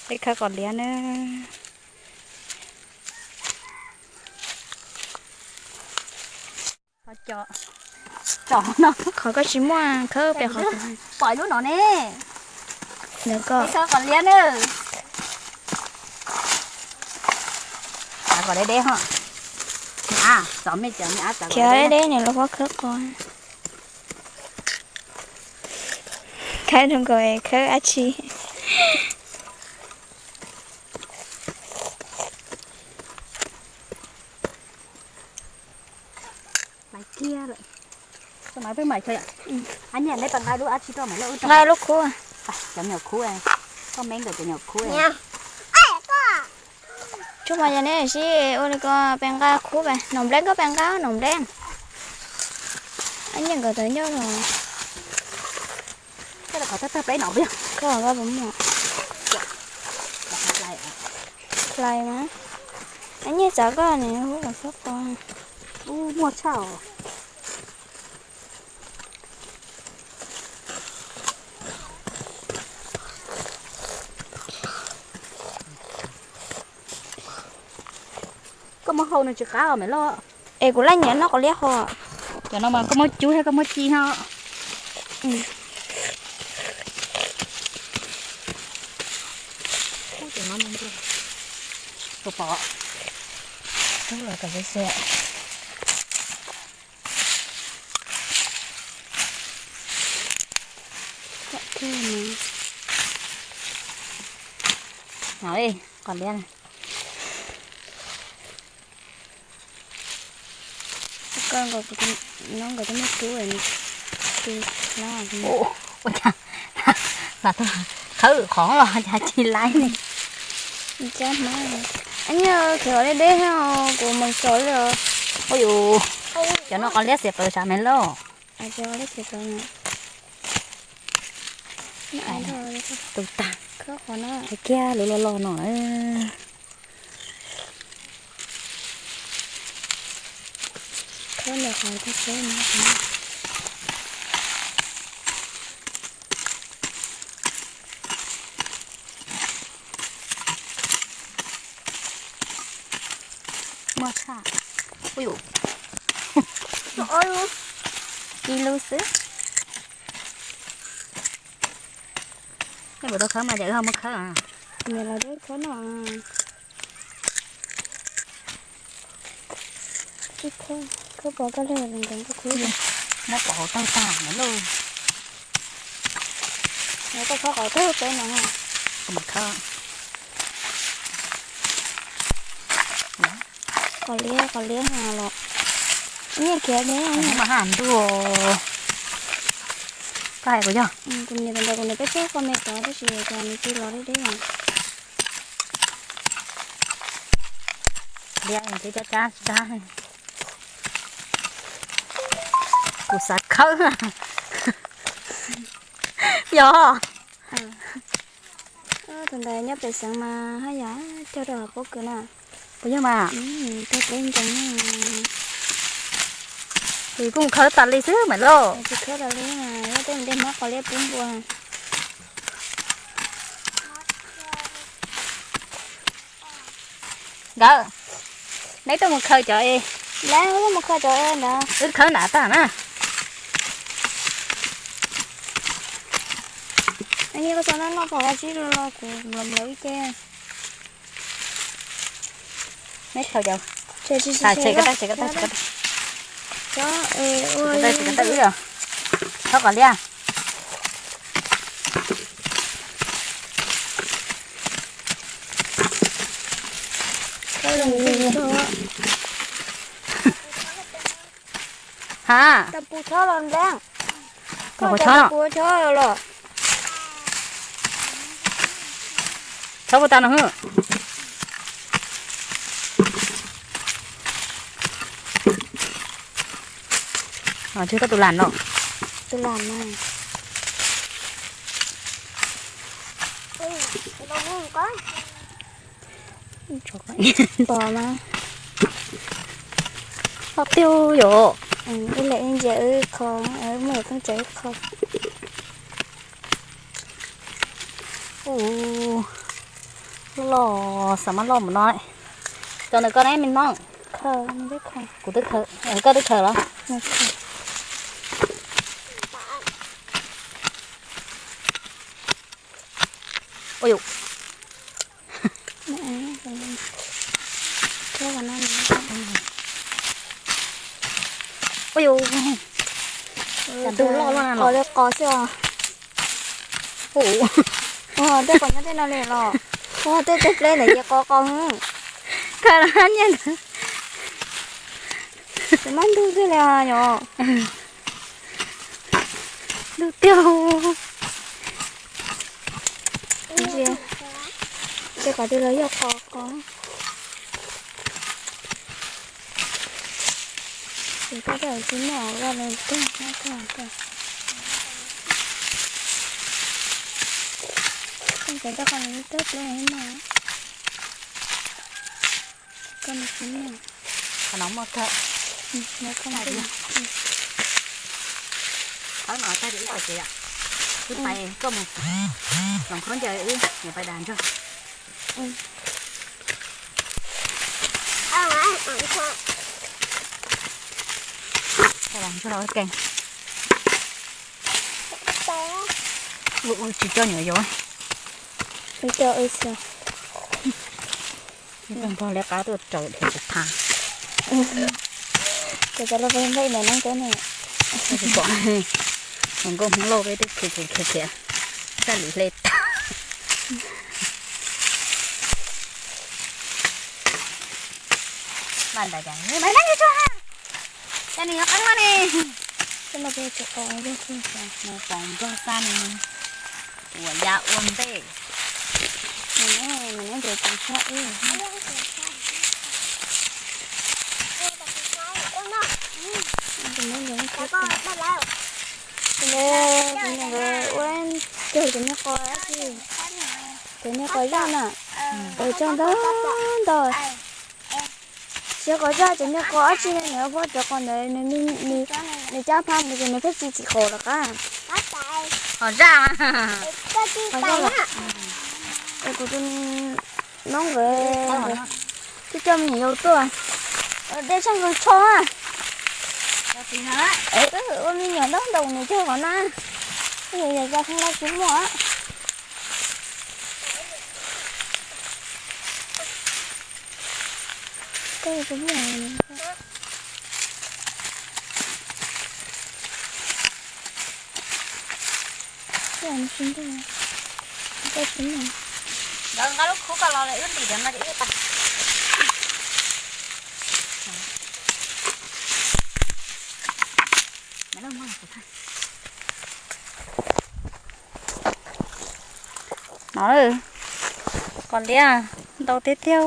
Peb khawb qos liab na. Qhov koj tsis muaj khawb pem qhov pom lub no ne. Ntawd koj. Qos liab na. Qos deb deb ho. Khiav deb deb nws los pob khawb qos. Khawb rau nkaus khawb dab tsi. Nqa lub khub. Tsuas mas yog neb sib ua li ko pes nqa khub pes, Nom Nplej koj pes nqa Nom Nplej. Ab nyiaj nkawd tawv ncauj los. Koj nqa puas muaj? Hlais mas. Ab nyiaj txav koj nws hu kom xub qos. Muaj tshaj os. Koj muab hau nws tsis qab os Maiv Lauj. Es kuv laj nyiam noj qos liab ho. Cov no mas koj muab cub thiab koj muab ci ho. Tus pom. Tub los kom xwb xwb. Qos liab. Koj nkaus kuv nyob nkaus twb muaj tub, tub na. Ua cas khawb qhov los cas tsis laib li. Ab nyiaj khiav deb deb thiab kuv mus txog li os. Ua yus, cov no qos liab xiam plaws sav Maiv Lauj. Tus tag. Kiag lub loj loj no. Muaj tshaj. Ib lub xwb. Nej puas tau khawb mas, ces wb ho muab khawb. Niam los deb khawb no. Khawb pov koj lej nkees koj khub. Muab pov hauv tag tag no lauj. Koj khawb qhov twg peb no. Kuv mam khawb. Qos liab, qos liab los. Nyiaj khiav li. Mas ha ntuj. Koj hais kuv yog. Kuv niam ntawd kuv niam peb txog qhov me tod tab sis cas nws cia los deb deb. Liab twb cab cab cab. Kuv xav khawb. Yog. Tus ntawd nyob pem xeev mas haj yam cog rau hauv pob kws na. Puas yog mas? Tag peb nkees. Kuj khawb tas li xwb Maiv Lauj. Tsis khawb tas li mas, yog tej mus de hmab qos liab pub npua. Nkawd, neb tuaj mus khaws cov es. Lawv tuaj mus khaws cov es ntawd. Wb khawb nram tag na. Koj txhob noj noj pom dab tsi los kuv mlawv mlawv ib ce. Neb khaws cov. Tshem, tshem, tshem, tshem, tshem, tshem, tshem. Txhob qos liab. Ha. Tau pus txhob los nplev. Tau pus txhob los. Txhob pus tas no hwb. Tseg koj tus lam no. Tus lam no. Pom mas. Ho tiag yom. Ib leeg ib ntsia wb kho, muaj yam tooj tsav wb kho. Ua, Loj, xav mas loj mus no. Cov ntawm koj ne me hmoob? Kuv twb khaws, koj twb khaws los? Ua yus. Ua yus. Cas ntug loj loj na los. Qos li qos xwb os. Ua, tej qos nyob tej no li los. Ua, tej tej pleb ntawd ces qos qos. Khaws los nyiaj ntawd. Tsis muaj ntug twg li os yom. Ntug tiag. Ntsia, ntsia kom twg los yog qos qos. Ces koj tej tsis muaj vaj los kawg nyob kawg kawg. Koj cov coj qos los twb pleb no. Koj no tsis muaj. Qhov no muaj kawg. Qhov no tag li ib qhov ces yom. Wb pais koj mus hloov khaub ncaws wb yuav pais dag ntsuag. Dag ntsuag los ua ke. Ua tsis coj nyuam yaus. Npog liab qab tuaj raws dhia tsis tha. Ces cov loj peb npej ntawm no cov ne. Tsis pom. Hluas nkauj Hmoob Lauj peb twb khiav khiav khiav khiav, txaj lwm hle tag. Mas ntawd cas mas nab tsuag, cas nws yuav qeeb no ne. Mus pom nplooj xab ne, ua ya ua ntej. Ua cog cov niag qos dab tsi, cov niag qos zaj na, cog ntau ntau. Tsis yog qos zaj, cov niag qos dab tsi nws muab cov qos ntawd nws cab phab mus ces nws pheej tsis tsim qos lawm qab. Qos zaj, qos zaj los. Es kuv tus noob nkawd twb coj me nyuam yaus tuaj, dej tsheej nqees tsho na. Ua me nyuam ntaub ntaus nws cog qos na, yog yog cov pheej laj tsis muaj. Nkawd nqa lub khub ko los wb ntim cov no ces wb pais. No, qos liab ntau tiag tiag.